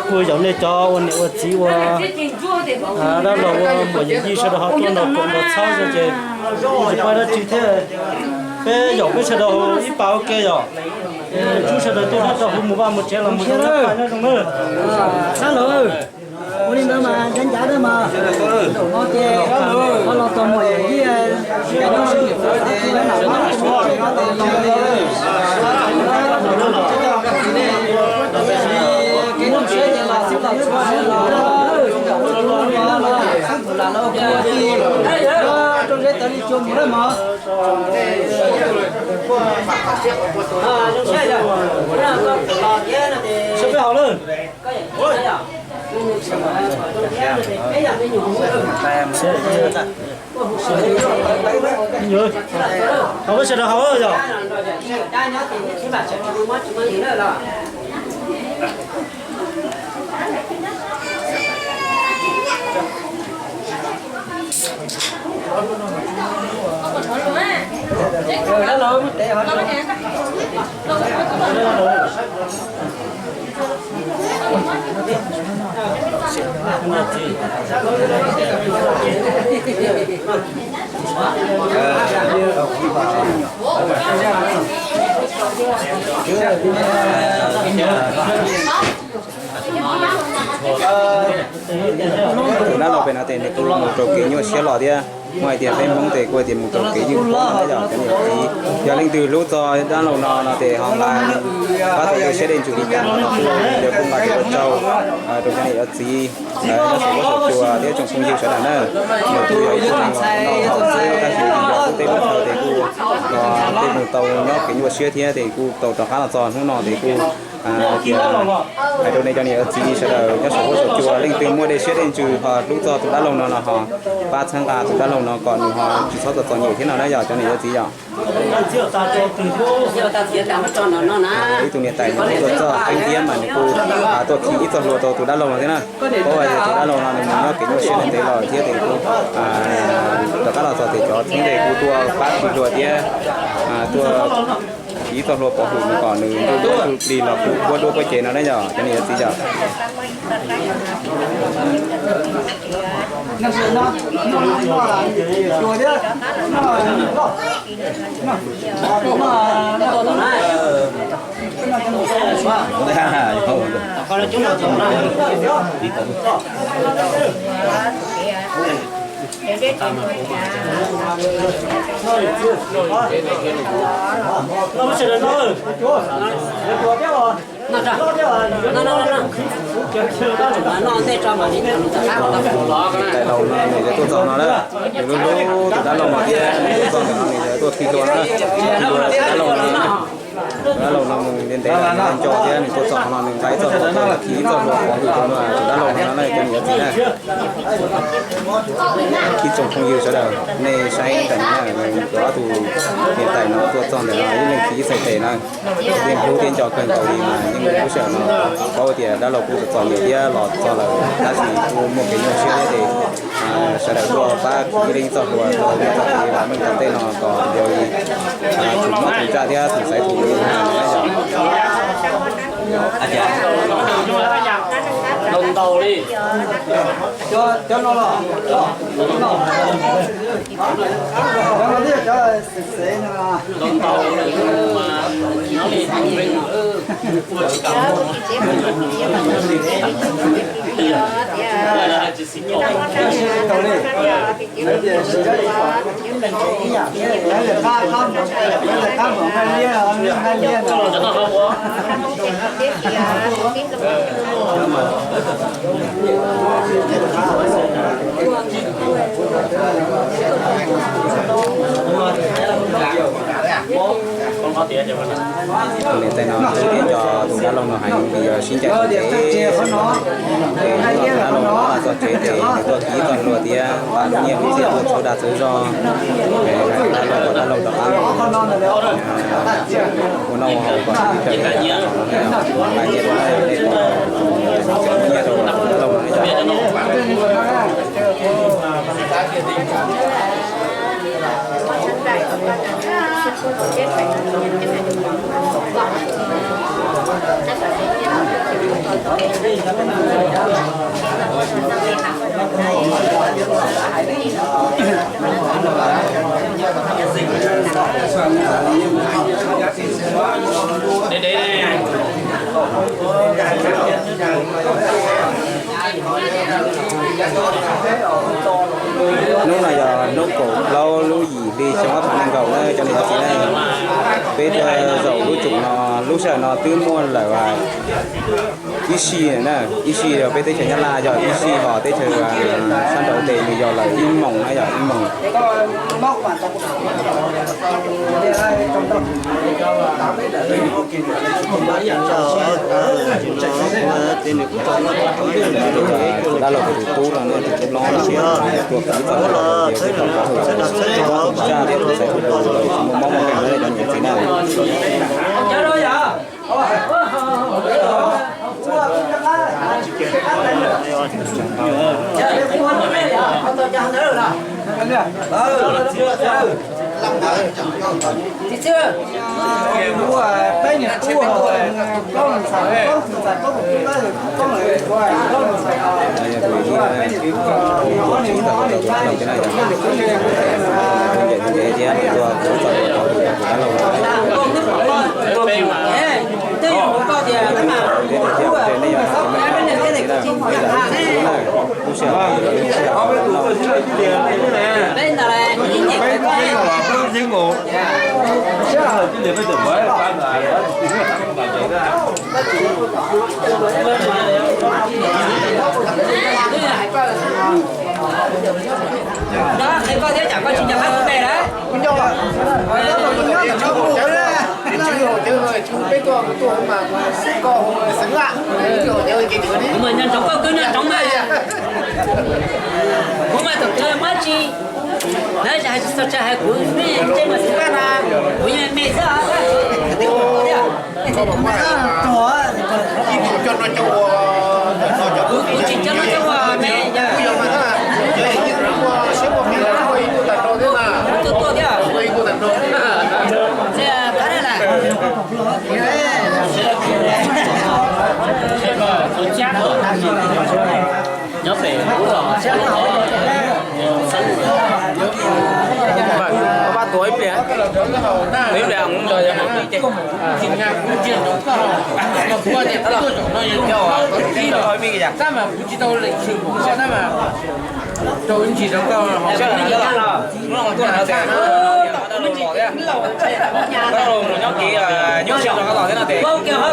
kuj yaum nej cov ua niam ua txiv ua dab laug ua muam yawm yij sawv daws ho tuaj nrog koom nrog txhawb no ces kuj tsis pab dab tsi thiab. Peb yaum peb sawv daws ib pas ua ke yom. Txhua sawv daws tuaj nyob rau hauv mus vaj mus tsev los mus zoo nyob paj nyob zoo nawb. Dab laug Ua li ntawd mas ncav ncav na mas, no ces ho los txog mus yam yij, kev noj siab ces los xwb los txhua los, los los ua ti, rau zeb tawv li cua mus lawm mog. Zoo siab yog, koj los thiab no ces, hauv sawv daws hauv yog. Tus dab laug pem no ces nws kuj mus rau kev nyuaj siab los thiab. Muaj hais tias peb Hmoob ces kuj hais tias mus rau kev ywj poob no yog cov niam txiv. Yog leej twg hlub txog dab laug no no ces ho nqa pab tau dej siab dej ntsws li cas no los kuj, kuj nqa tus ua tsaug rau cov niam cov txiv, nyob saum huab saum cua thiab tsoom phooj ywg sawv daws na. Nws kuj yog ib tug neeg uas noj haus xwb tab sis yog lub teb lub chaw ces kuj, tej mus tau nyob kev nyuaj siab thiab ces kuj tau rov qab los txog hnub no ces kuj hais rau nej cov niam cov txiv sawv daws nyob saum huab saum cua, leej twg muaj dej siab dej ntsws ho hlub txog tus dab laug no no ho pab txhawb nqa tus dab laug no kom nws ho tsis txhob txom txom nyem thiab no na yog cov niam cov txiv yom. Ib tug niam tais nws tuaj txog teeb tiab mas nws kuj tuaj khi ib txoj hlua rau tus dab laug no thiab na. Paub hais tias tus dab laug no nws mus nyob kev nyuaj siab ntev los thiab ces kuj rov qab los txog ces cov txheeb ze kuj tuaj pab khi hlua thiab tuaj khi ib txoj hlua pov hwm nws kom nws ntuj duab ntuj plig los kuj huab duab huab cev no na yog cov niam cov txiv yom. Niam tais laus no nws yuav tuaj txog no na, nws hlub hlub tus dab laug no thiab nws tuaj txog ntawm no nws yuav tuaj khi hlua na, khi hlua tus dab laug no. Tus dab laug no mus ntev ntev los nws nco thiab nws tuaj txog qhov no nws nqa ib txoj hlua tuaj khi ib txoj hlua pov hwm rau tus dab laug no na cov niam cov txiv na. Ib tsoom phooj ywg sawv daws nej saib ntawm no na, cov ob tug niam tais no tuaj txog ntawm no ib leeg khi ib txhais tes na. Yeej hlub thiab nco kawg nkaus li mas yeej lub sij hawm no paub tias dab laug kuj txom txom nyem thiab los txog lawm tab sis kuj muaj kev nyuaj siab thiab ces sawv daws tuaj pab ib leeg ib txoj hlua rau niam txoj txiv vam meej tom ntej no kom yog li txhua mob txhua tsaj thiab txhua xaiv txhua lus na yog. Ntau li. Tus niam tais no hlub thiab nco tus dab laug no heev vim yog sib ncaim txog tsev, ces hnub no tus dab laug no txog tsev ces nws tuaj khi ib txoj hlua thiab nqa nyiaj lub txiaj tuaj txhawb dag txhawb zog, dab laug kom dab laug rov qab ua noj ua haus kom sawv daws nqa nyiaj rau nej, nqa nyiaj rau tus dab laug no yom. Hnub no yog hnub kaum plaub lub yim hli xyoo ob phav nees nkaum na cov niam cov txiv na. Peb tuaj zaum lub tsev no, lub sij hawm no twb muaj lawm ib sij na, ib sij yog peb teb chaws Nyab Laj yog ib sij, ho teb chaws sab nraud tes nws yog lawm ib moos na, yog ib moos. Dab laug tus tub no, tus tub hlob no, tuaj kwv txoj dab laug tias peb tau pov hwm, txaj tias tus xaiv tus tus los tsis muaj mob muaj nkeeg li cov niam txiv na. Peb tuaj tuaj mas koj xeev lam, kuv mas nco ntsoov koj kwv nco ntsoov mas, kuv mas thaum twg muab tsis, lawv hais tsis txog tsis hais kuv, nej mas xeev lam na, kuv yeej me xwb. Kuv tsis coj no coj ua me, kuv tuaj tuaj thiab. Nyob pem ub los, pab tuav ib pliag, ib pliag mus nrog yog ib ce. Tab los, ib pliag, tab mas kuv tsis tau leej twg pom koj tab mas rau ib ntsis rau koj. Tab los, hnub no tuaj no ces tab los mus nyob kev nyuaj siab rau koj los thiab no ces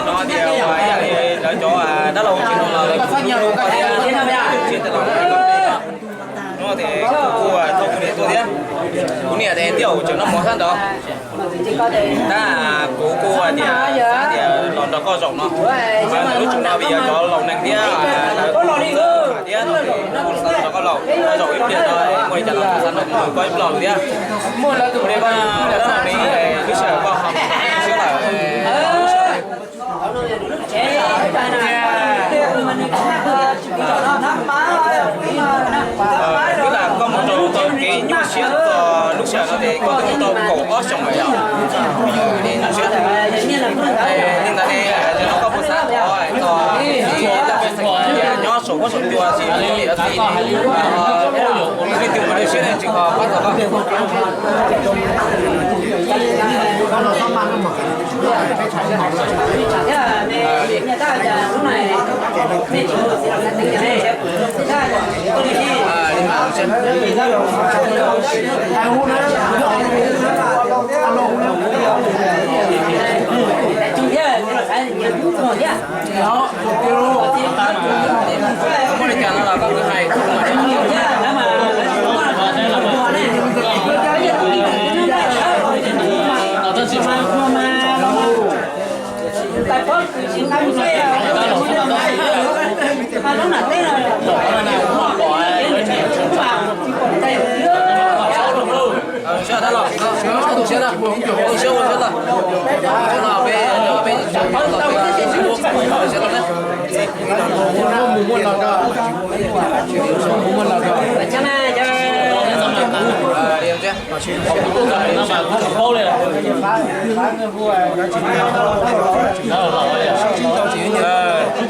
no tias ua ib yam li lawv cov dab laug tsis no los lawv kuj hlub koj thiab, siab tej los no. Hnub no ces kuv kuj thauj kuv niam tuaj thiab. Kuv niam ces twb yog tseem noj mov sab nraud. Tab kuv kuj hais tias xav tias los nrog koj zaum no, mas lub tsev no vim yog cov laus neeg thiab lawv kuj thiab no, kuv xav los nrog koj zaum ib pliag no, muaj li cas los kuv xav nrog koj ib pliag thiab. Ua li koj tab los li lub sij hawm koj ho siab lawm. Twb lam koj mus rau txoj kev nyuaj siab txog lub sij hawm no ces koj twb mus tau kaum ob xyoos lawm yom. Li ntawd ne, yog no koj puas xav thov txog txiv laj mej xeem nyob saum huab saum cua tsis li txiv, leej twg muaj lub siab ne tsis ho pab txog koj. Muaj li cas no los koj kwv hais.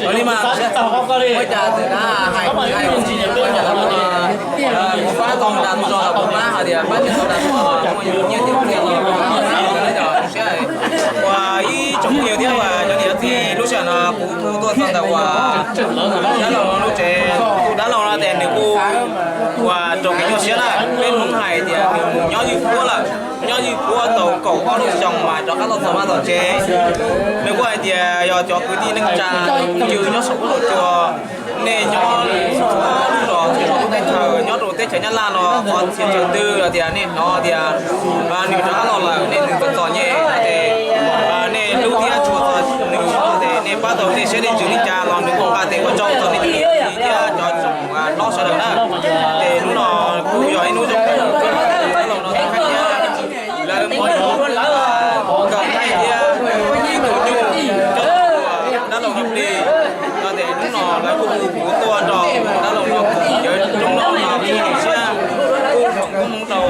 Ua li mas, ua cas txawm hais hais kuv pab tau nram tso los kuv pab hais tias pab tsis tau nram tso los muaj nyiaj tias ua li no los siab ua ib tsoom phooj ywg thiab uas cov niam cov txiv lub sij hawm no Kuv kuj tuaj txog ntawm uas dab laug lub tsev. Tus dab laug no ces nws kuj uas raug kev nyuaj siab na. Peb Hmoob hais tias nws mus nyob ywj puab lawm, nyob ywj puab tau kaum ob lub xyoo mas rov qab los txog vaj txog tsev. Nws kuj hais tias yog cov kwv tij neej tsa phooj ywg nyob saum huab saum cua, nej nyob txhua lub zos txhua lub teb chaws, nyob rau teb chaws Nyab Laj no qhov txhia chaw twg los tias nej hnov tias nws rov qab los lawm, nej nws txom txom nyem no ces nej hlub thiab tshua txog nws no ces nej pab tau nej siab nej ntsws li cas los nws kuj nqa tes ua tsaug txog nej cov niam cov txiv thiab cov tsoom hlob sawv daws na. Ces hnub no kuj yog ib hnub zoo, dab laug no tau hais tias lawv muab nkawm thaij thiab ib tug nyuj coj mus ua dab laug no plig no ces hnub no lawv kuj hu kuv tuaj nrog dab laug no koom cawv roob no no kuj siab kuj foom koob hmoov rau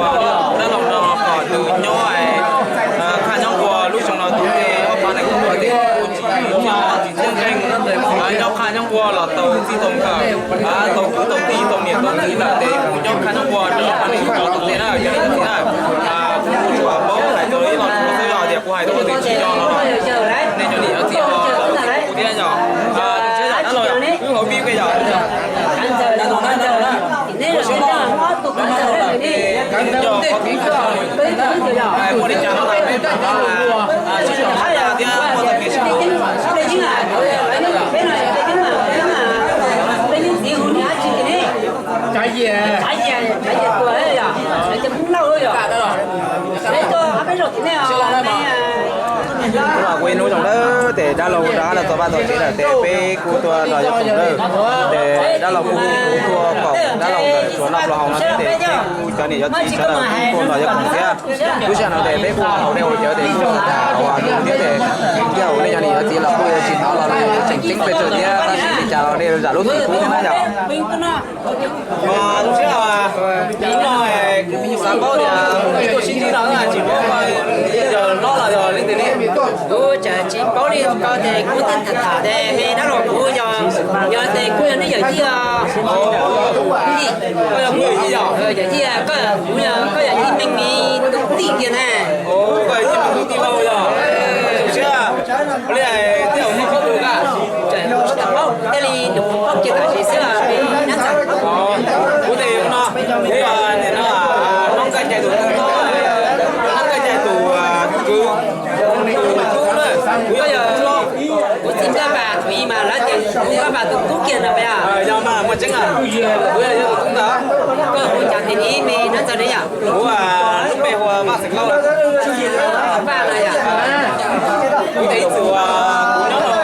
dab laug no kom nws nyob khaj nyob nquag lub xyoo no tus tej ob phav nees nkaum tus kuj tsis nyob tsis txawj ntseeg, nyob khaj nyob nquag los tau txij tau nkawm, tau kwv tau tij tau niam tau txiv lawm ces kuj nyob khaj nyob nquag rau ob phav nees nkaum tus tej na, yog li ntawd na. Kuv kuj tsuas paub hais txog ib lo lus xwb, yog tias kuv hais tau tus tsis yog no los nej cov niam cov txiv ho kuv thiab yog. Tus tsis yog dab laug yog wb hauv pib ke yog dab laug na, dab laug na. Ua siab loj, lawv mas dab laug lawm ces yog qhov kuv hais muaj li cas no los peb pab thiab muaj txoj kev sib hlub. Kuv ib hnub zoo lawm ces dab laug rov qab los txog vaj txog tsev lawm ces peb kuj tuaj nrog yawg koom lawm. Ces dab laug kuj hu kuv tuaj koom dab laug ntawm tsuas noj plaub hau no thiab ces peb kuj cov niam cov txiv sawv daws kuj tuaj nrog yawg koom thiab. Lub sij hawm no ces peb kuj haus dej haus cawv ces kuj tham hauv lub thiab ces thiab hauv nej cov niam cov txiv los kuj yuav tsis hnov los tseem ceeb pes tsawg thiab tab sis li cas los nej zam lub txim pub thiab na yom. Tus tsis yog, hnub no kuv xav paub tias tuaj sib ntsib no tsis paub koj yog hlob los yog leej twg ne? Kuv tseem tsis paub li ko ces kuv tham tham ces me dab laug kuv yog, yog ces kuj yog nej yawm yij os. Koj yog kuv yawm yij os? Yawm yij, koj, kuv yog koj yawm yij me me tus tij kiag na. Koj yawm yij me tus tij laug yog? Zoo siab. Ua li hais tias ua koj tus ka? Tsis tau paub, thiaj li nws paub kiag tam sim xwb me nab ntxawm. Kuv tes no, kuv nim no noob nkaj cai tus, noob nkaj cai tus kwv, tus tub na, kuv yog tus tub. Kuv txiv nkaj vas tus ib mas lawv tias kuv nkaj vas tus tub kiag no. Yog mas muaj tseeb, kuv yog tus tub ntag. Koj hu cas tis ib me nab ntxawg ne yom? Kuv lub npe hu Vaj Xeem Lauj. Vaj no yom? Kuv tes ib txwm kuv nyob rau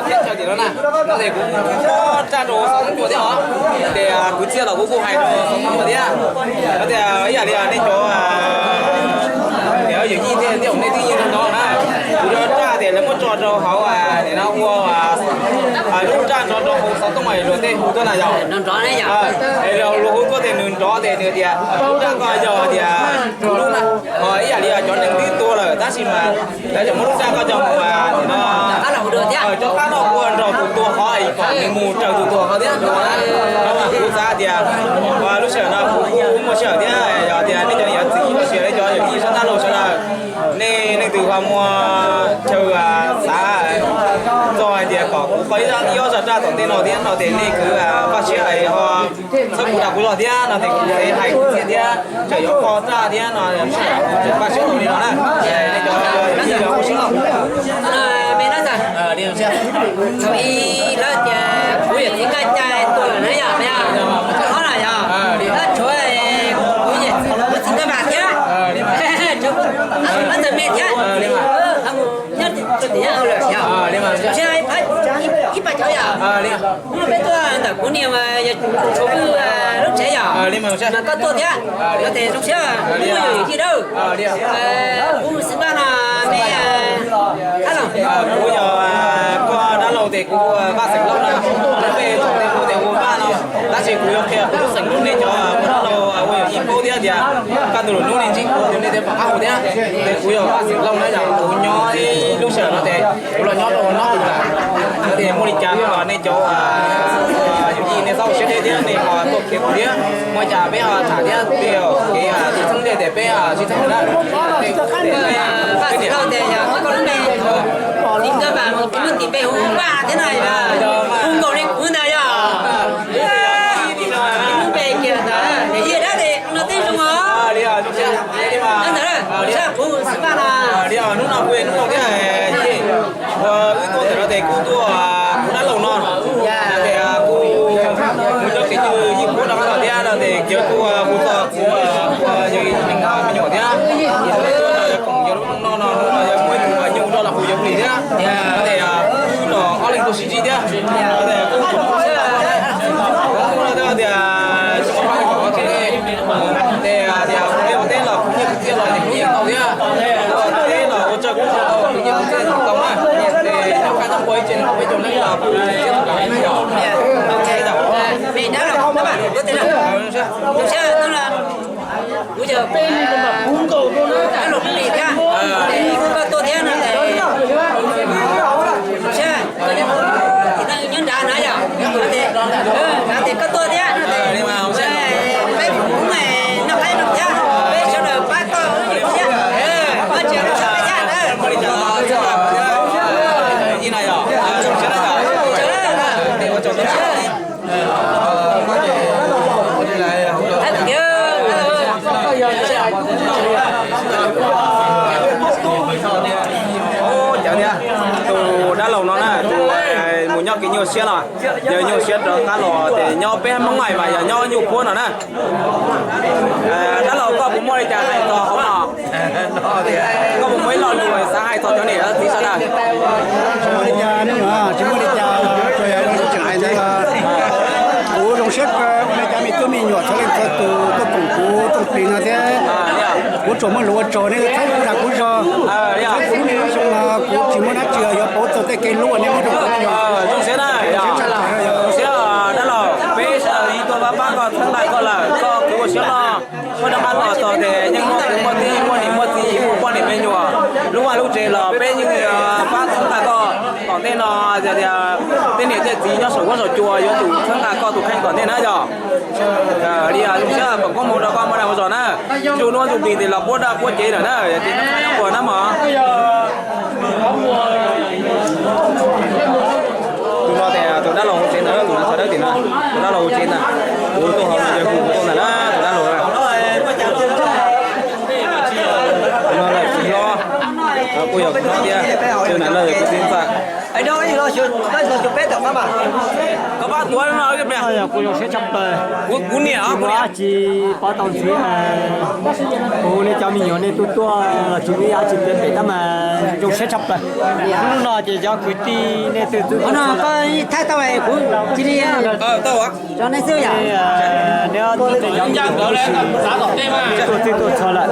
teb chaws tim no na, no ces kuv muab raj rau xov tooj cua thiab os. Ces kwv tij los kuv kuj hais rau xov tooj cua thiab. Yog tias ib yam li nej cov niam yawm yij thiab nej twb yeej nrov nrov na, kuv cov raj tias lawv muab tso rau hauv nim no ua lub raj nrov nrov hauv xov tooj luag tej hu tuaj na yom. Es luag hu tuaj ces nws nrov ces nws tias lub raj koj yog tias kuv lub na, ho ib yam li cov neeg twb tuag lawm tab sis mas lawv tseem muab lub raj koj coj mus nim no coj qab noj ua nrog tus tuag qhov es kom nws mus raws tus tuag qhov thiab no. Kuv xav tias lub sij hawm no kuv kuj muaj sij hawm thiab, yog tias nej cov niam cov txiv los sis nej cov yawm yij sab ntaj laug sawv daws, nej leej twg ho muaj chaw xav txog hais tias kom kuv qhov ib ob zaj raj tom ntej no thiab no ces nej kwv Vaj Siab ho txhawb kuv dag kuv zog thiab no ces kuv hais kwv txhiaj thiab tseem yuav qhov raj thiab no, Vaj Siab li no na. Nej cov yawm yij ua siab loj. Me dab ntxawg, thaum ub lawv tias kuv yawm txiv nkaj cai tuag lawm na yom, koj hlob na yom, tab tshuav kuv yawm txiv nkaj vas thiab, tab ntxawg me thiab, nyob rau tim nyob hauv lawm yom, ib pab cov yom. Hnub no peb tuaj ntawm kuv niam yawg Tshuav Vwj lub tsev yom, mas koj tuaj thiab, yog tes zoo siab, kuv yawm yij dawb, kuv xeem Vaj no me, kuv yog koj dab laug tes kuv Vaj Xeem Lauj na, kuv tej tes kuv tes kuv Vaj no, tab sis kuv yuav qhia kuv lub xeem rau nej cov dab laug ua yawm yij paub thiab tias kaj ntug lwm hnub nej ntsib kuv nej thiaj pom qab hu thiab. Ces kuv yog Vaj Xeem Lauj na yom, kuv nyob ib lub sij hawm no ces kuv los nyob rau no kuv tham, ces muaj li cas los nej cov yawm yij nej txhob ua siab deb thiab nej ho tuaj qhia kuv thiab, muaj cas peb ho tham thiab, kev txheeb tej ces peb sib txheeb na. Vaj Xeem Lauj tias yog koj lub npe, tiv nkawd mas kuv muab tis npe hu Vaj Hnub no kuj yog hnub no thiab, ua wb tuaj ntawm no ces kuj tuaj kuv dab laug no, ces kuj mus nyob kev cai yij puab rov qab los thiab no ces kiag kuj hu txog kuv ua yog ib tug me nyuam thiab, ces tuaj no yog koom yog lub no no no yog muaj ib tug nyuj rau los hu yog plig thiab, ces wb los ob leeg tuaj sib ntsib thiab, ces kuj hu tias tsis muaj pab nyuam ces tias kuv ua teb los kuv nyiaj kuv txiaj los yeej hlub yeej tau thiab, ua teb los ua tsawg kuv tau, kuv nyiaj kuv txiaj tau na, ces nyob kaj nyob npua ib tsev peb caug leej los kuv txiaj tau na yom. Kuv yog peb li los mas puv nkaus rau na. Koj tuaj thiab no ces, nyob nrad na yom, ces koj tuaj thiab no ces peb kuv noj qab no thiab, peb sawv daws pab koj thiab, koj tsis txhob peb thiab na. Tus dab laug no na, tus mus nyob kev nyuaj siab los, yog nyuaj siab rov qab los ces nyob peb Hmoob Maiv mas yog nyob nyuaj puab no na. Dab laug koj puas muaj li cas hais txog hauv no? Koj puas muaj ib lo lus xav hais txog cov niam txiv sawv daws? Tsis muaj li cas, tsis muaj li cas, tsuas yog tseem hais ntawd, kuv zoo siab kawg ua li cas me tub me nyuam txhua leej txhua tus tuaj koom kuv rooj plig no thiab. Kuv tsuas muaj lus ua tsaug nej txhawb kuv dag kuv zog, txhawb kuv lub neej lub xyoo no kuv tsis muaj dab tsi yuav pauv txog tej kev hlub uas nej muab rau kuv. Zoo siab dab laug, peb sawv daws tuaj pab pab koj txhawb nqa koj lawm, koj kuv ua siab loj. Muaj rov qab los txog ces yeej muaj kwv muaj tij, muaj niam muaj txiv, muaj poj niam me nyuam, lub vaj lub tsev los peb yeej pab txhawb nqa koj. Tom ntej no yog tias tej niam tej txiv nyob saum huab saum cua yuav tsum txhawb nqa koj tus kheej tom ntej na yog. Li zoo siab foom koob hmoov rau koj muaj dag muaj zog na. Ntuj hnub ntuj plig ces los puab daj puab cev lawm na, ces nyob qab nyob npua na mog. Tus no tias tus dab laug hauv tsev ntawd, tus no sawv dawb tim no, tus dab laug hauv tsev ntawd, kuv tuaj hauv no yog hu tus ntawd na, tus dab laug. Tus no lawm txiv hlob, kuj yog kuv hlob thiab, tus no lawm kuv txiv ntxawm. Koj pab tuav no, kuv zoo siab tshaj plaws. Kuv niam, kuv niam tsis pab tau ntxiv, kuv nej cov me nyuam nej tuaj tuaj los tsis muaj ib yam tsis tiav pem tab mas zoo siab tshaj plaws. Hnub no ces cov kwv tij nej twb tuaj tau, kuv cia li tau nej xwb yom. Tuaj txhua lawm.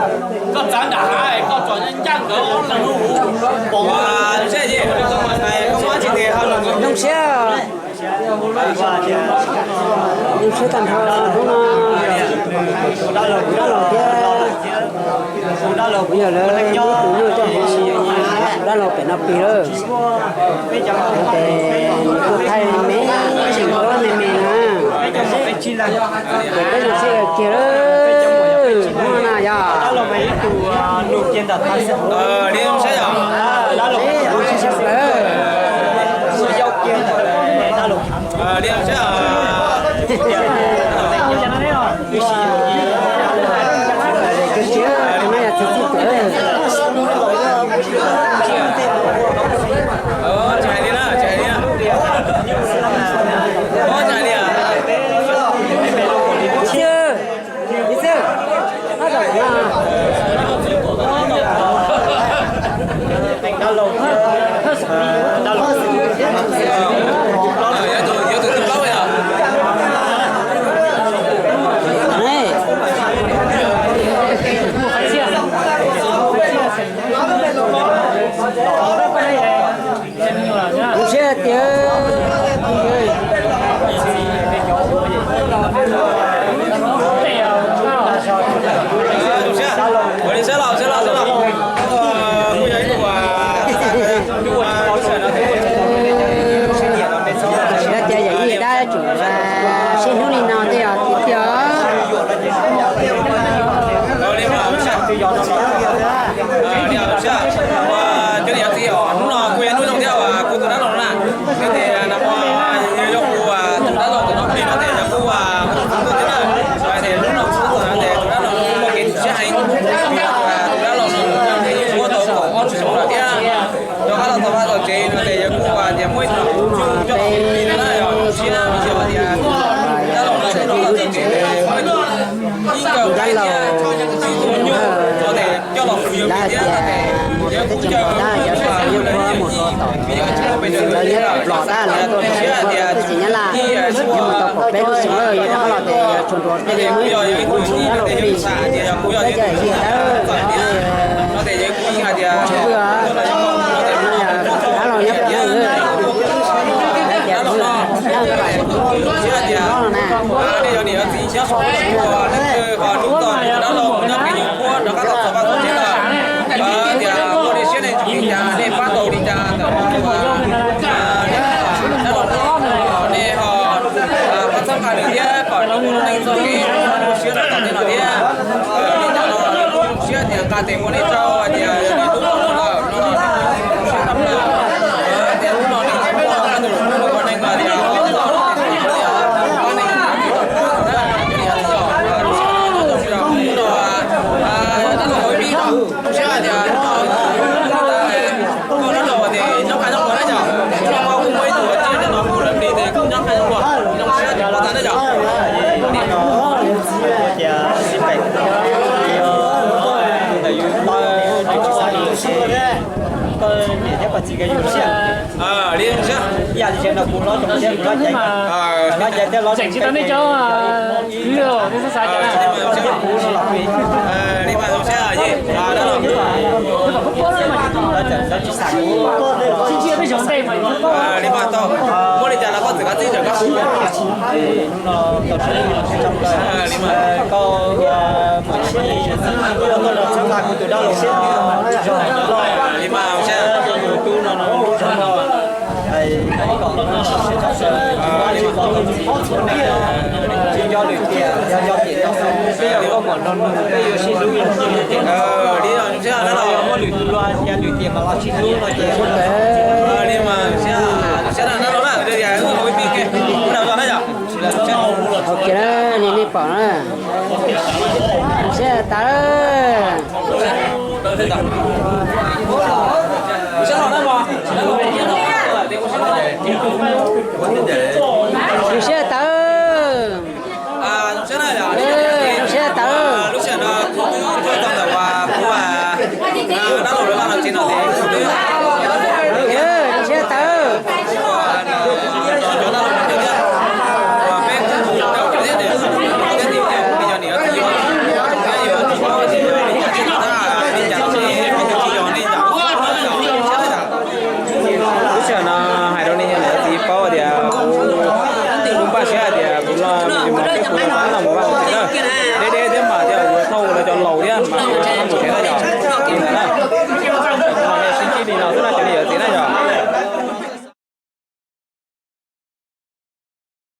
Zoo siab, zoo siab tag nrho hnub no, kuv dab laug thiab, kuv yawg lawv muab tus nyuj coj mus, kuv dab laug pem no plig lawm. Ces nws tuaj thaij me me, me me na. Ces peb zoo siab kiag lawm hnub no yog. Kuv siab tiag. Siab tiag, yog ib dab tsum sib hlub li no tej os tiag tiag. Cov niam txiv, hnub no kuj yog hnub zoo thiab uas kuv tus dab laug na, ces yog Hais tias mus rau teb chaws Nplog tab, cov sawv daws yeej ua mus rau tom, lawv nyob tom Nplog tab, lawv tuaj rau peb ua teb chaws Nyab Laj, nyob mus tau kaum peb lub xyoo lawm, yog rov qab los ces yog tsuas nrog tej li muaj ib tug muaj ntsis dab laug plig, peb cov yawg dawb, tsis pw, dab laug nyob pem, tias dab laug na. Tias muaj li siab nej tsum li cas, nej pab tau li cas ntawm nej ho pab txhawb nqa nws thiab kom nws ua lub neej txoj kev zoo siab rau tom ntej no thiab. Li cas los zoo siab tias nqa tes ua nej tsaug hais tias yog nej tub tau lawm no, siab tau lawm, tias hnub no nej tsis muaj tus ua neej tias pab nej, pab nej, hnub no tab los ua ib pib zoo siab hais tias hnub no koj nyob rau tias nyob qab nyob ua na yom, hnub no kuj muaj ib tug ua tsiaj coj los hu lawv plig tias kuj nyob qab nyob ua, zoo siab tias pab tag na yom. Tias xib pem ntawm yus tau tsis xav yus, koj niam thiab koj txiv nkawd yus siab. Li zoo siab, ib yam li no kuv hlob Tsoom thiab kuv hlob Ceev, hlob Ceev thiab hlob Tseem tsis tau nej cov kwv los thiab xav xav li mas zoo siab, tsis xav kuv, tsis ntsia peb xyov ntej mas li mas tau, muaj li cas los koj txwm koj txib tawm koj. Li mas, koj ua txhawb nqa kuv tus dab laug siab, zoo los, li mas zoo siab, tus tub no no zoo no, kom siab tshaj plaws, tsis nco lwm tiam, yog nco tiam no xwb, peb yog nkauj muam nraug nus peb yuav sib hlub, li zoo siab dab laug, muaj lwm tus luag tias lwm tiam mas los sib hlub no ces li mas zoo siab, zoo siab dab laug na, ua ib pib ke, ua dab laug na yom. Hauv kiag na, nej pom na, zoo siab tawv, zoo siab tawv, zoo siab tawv. Zoo siab tawv. Lub sij hawm no hais rau nej niam txiv paub tias kuv npaj siab hais tias kuv los mus peb kuv los mus vaj mus tsev na, deb deb thiab mas thiab kuv thauj lawv cov laus thiab mas kuv mus tsev.